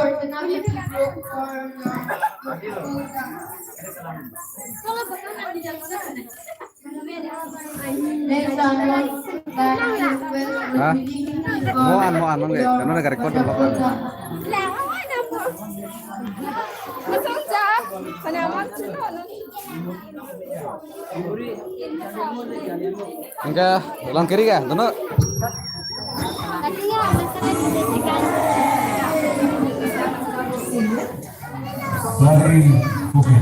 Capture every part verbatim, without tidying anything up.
Personality group for your, your school dance. Next, I want that request. Ha? Mo an, mo an, mo an, mo an. Kano na record mo an. Anke, lang kiri ka, dono. Lagi, oke.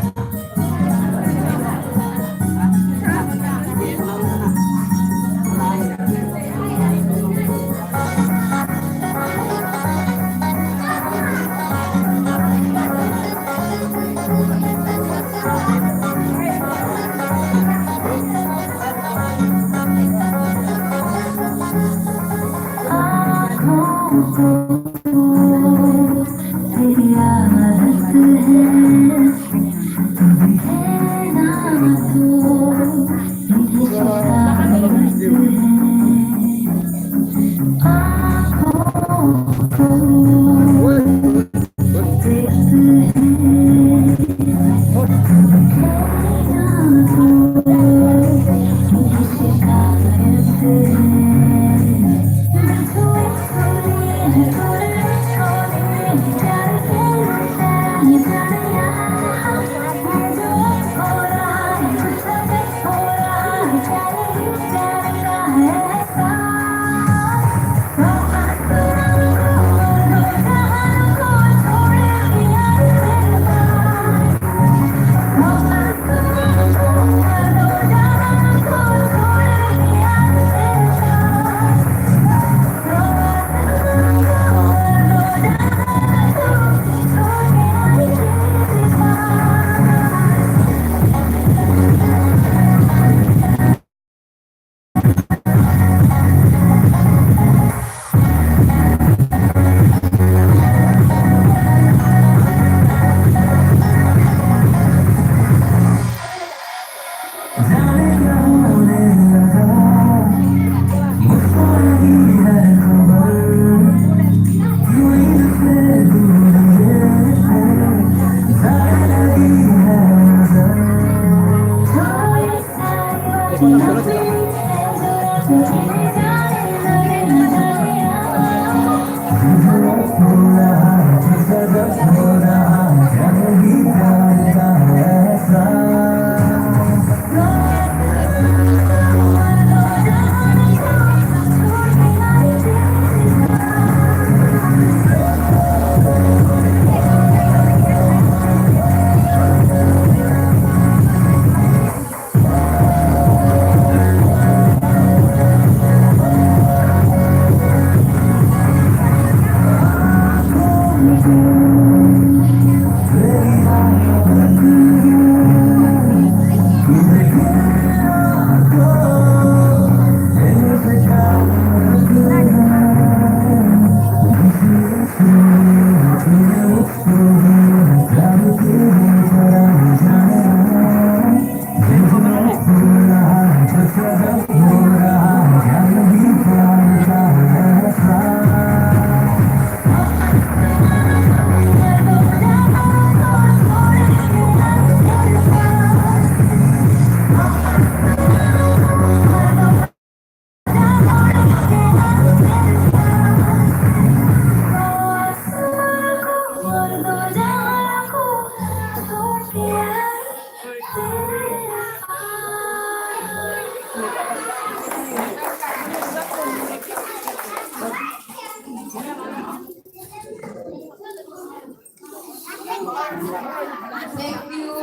Thank you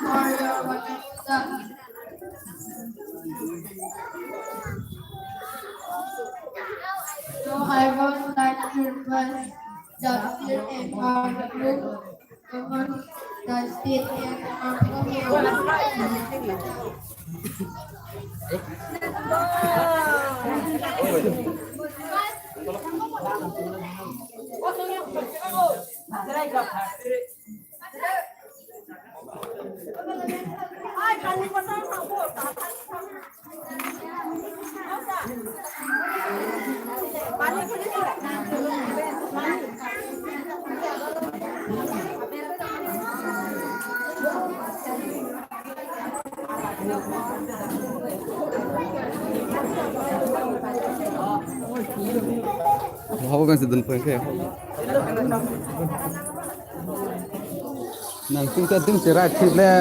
for your wonderful dance. So I would like to request Jamshid and our group, come on the stage and perform your Habo pensi dunpo ke. Nangtum ta ding cherai thip le.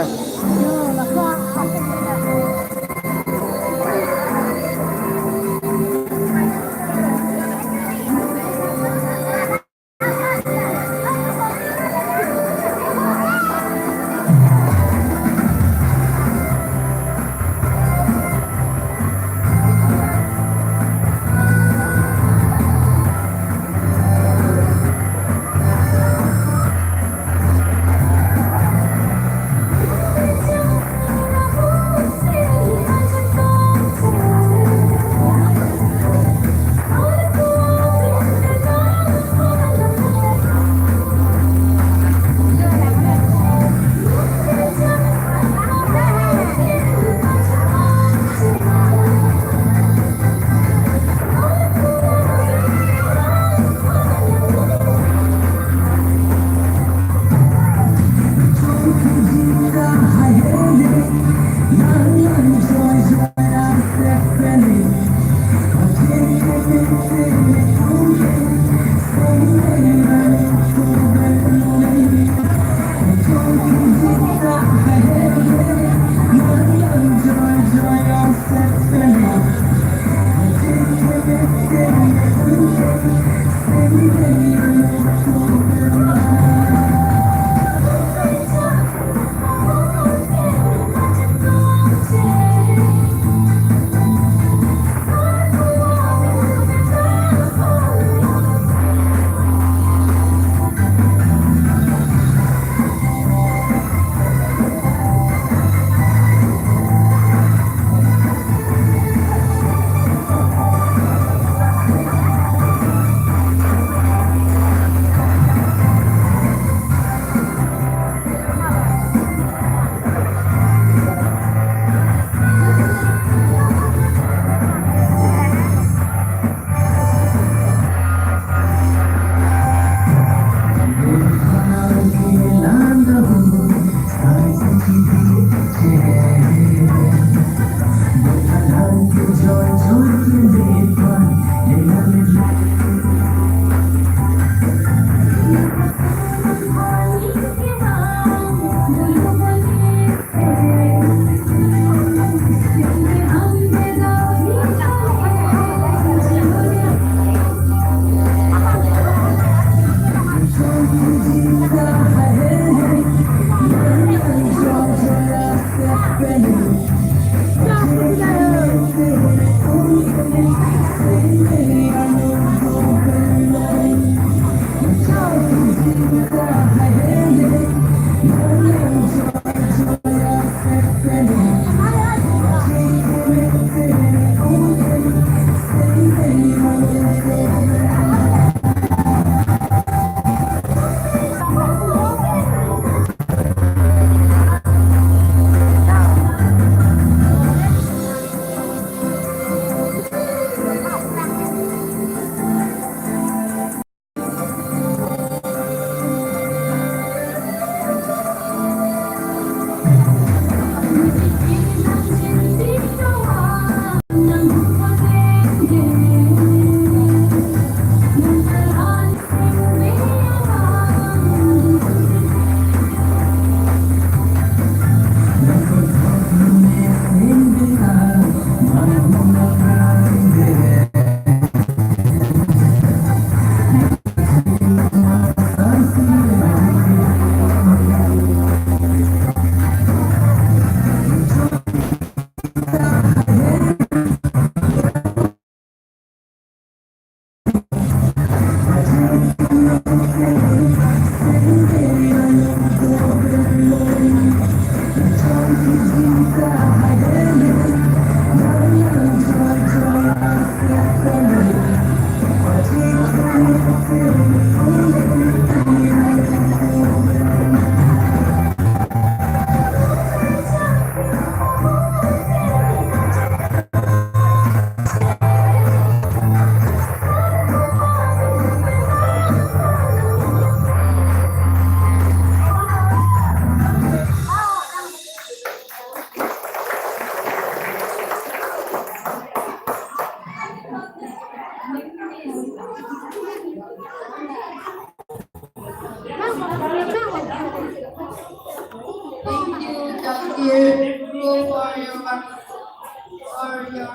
Here, go for your, for your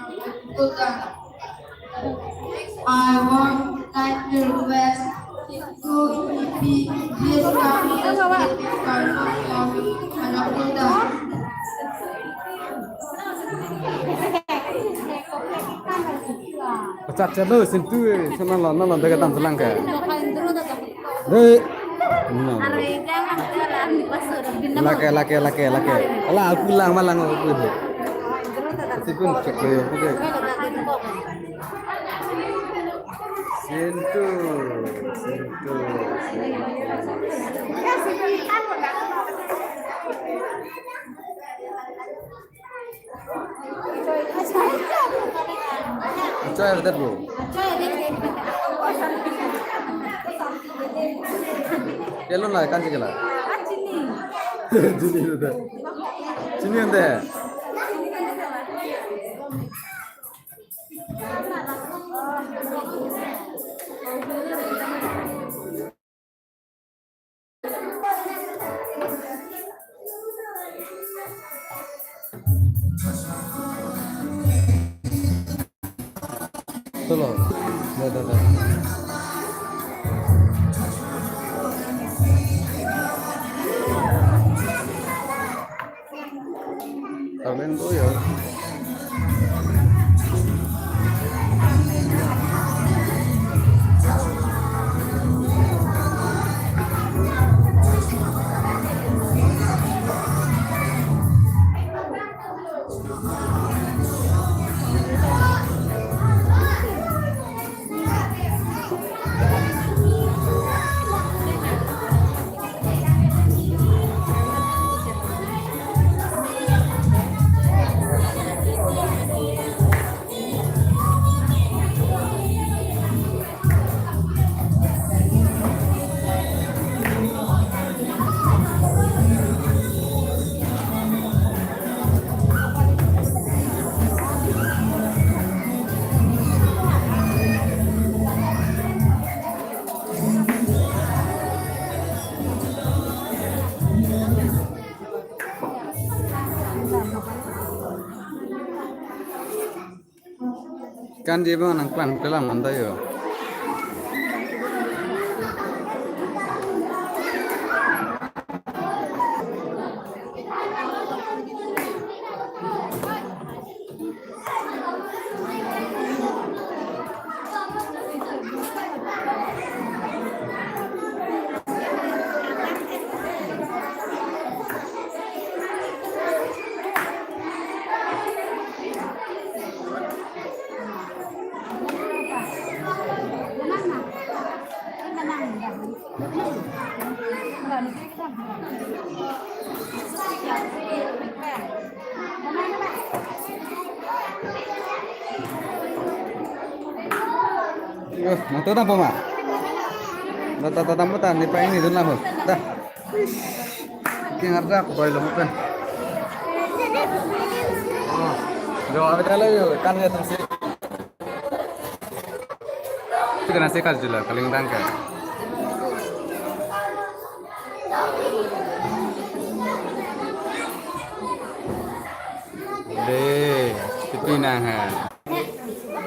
proposal. I would like to request to E P this council for your proposal. Pachat chalo sintu, eh, sana lo, na lo, dega tam selang ke. Dei. Lake, lake, lake, lake. Ala, aku lang, malang, aku itu. Sikun cek deh, oke. Sintu, sintu, sintu. Chai ada bu. Kelo na kan chikela. Chini ada. Chini ada. Chalo. Da, da, da. Kami do ya. Kan dia bang nang klang kelang anda yo. Yo, nang to dam poma. Nang to dam poma, ne pa ini dun lang ho. Dah. King arda ko bai lo mo pen. Oh, jo, abi talo yo, kan ya tum si. Itu kena sekat jula, kalingdang ka. Dei, itu pina ha.